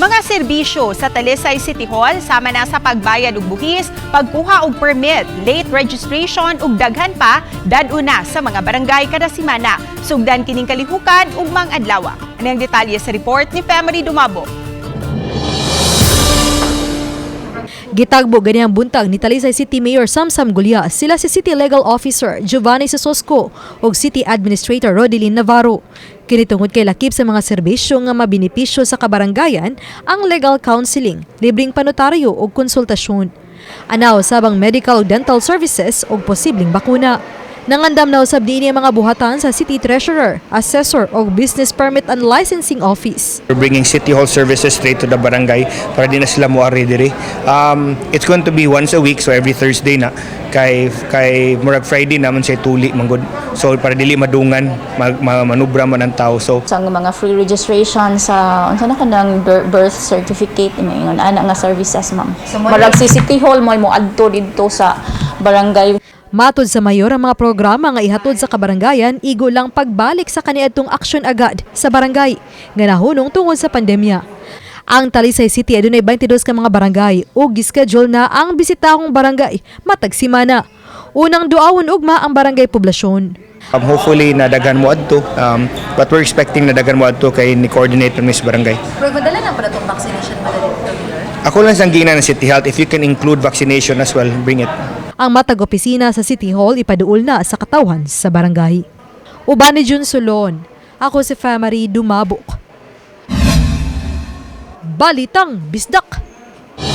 Mga serbisyo sa Talisay City Hall sama na sa pagbayad og buhis, pagkuha og permit, late registration ug daghan pa dad-on na sa mga barangay kada semana. Sugdan kining kalihukan ugmang adlaw. Ano ang detalye sa report ni Family Dumabo? Gitagbo ganihang buntag ni Talisay City Mayor Samsam Gulia sila si City Legal Officer Giovanni Sosco ug City Administrator Rodeline Navarro. Kini tungod kay lakip sa mga serbisyo nga mabenepisyo sa kabarangayan ang legal counseling, libreng panotaryo ug konsultasyon. Anaw sabang medical ug dental services ug posibleng bakuna. Nangandam na usab niini ang mga buhatan sa City Treasurer, Assessor ug Business Permit and Licensing Office. We're bringing City Hall services straight to the barangay para di na sila moari diri. It's going to be once a week, so every Thursday na. Kay murag Friday naman siya tuli manggod. So para dili madungan, manubra man ang tao. So Sa mga free registration sa unsa na kanang birth certificate, ingon ana nga services, ma'am. Murag si City Hall mo mo adto didto sa barangay. Matod sa mayor, ang mga programa nga ihatod sa kabarangayan igo lang pagbalik sa kaniadtong aksyon agad sa barangay nga nahunong tungod sa pandemya. Ang Talisay City adunay 22 ka mga barangay ug gischedule na ang bisitahong barangay matag semana. Unang duawon ugma ang Barangay Poblasyon. Hopefully na daghan mo adto. But we're expecting na daghan mo adto kay ni coordinate ni sa barangay. Pero madala na pala itong vaccination madali dito, Mayor? Ako lang sang giingnan ng City Health, if you can include vaccination as well, bring it. Ang matag opisina sa City Hall ipaduol na sa katawhan sa barangay. Uban ni Jun Solon. Ako si Famary Dumabok. Balitang Bisdak.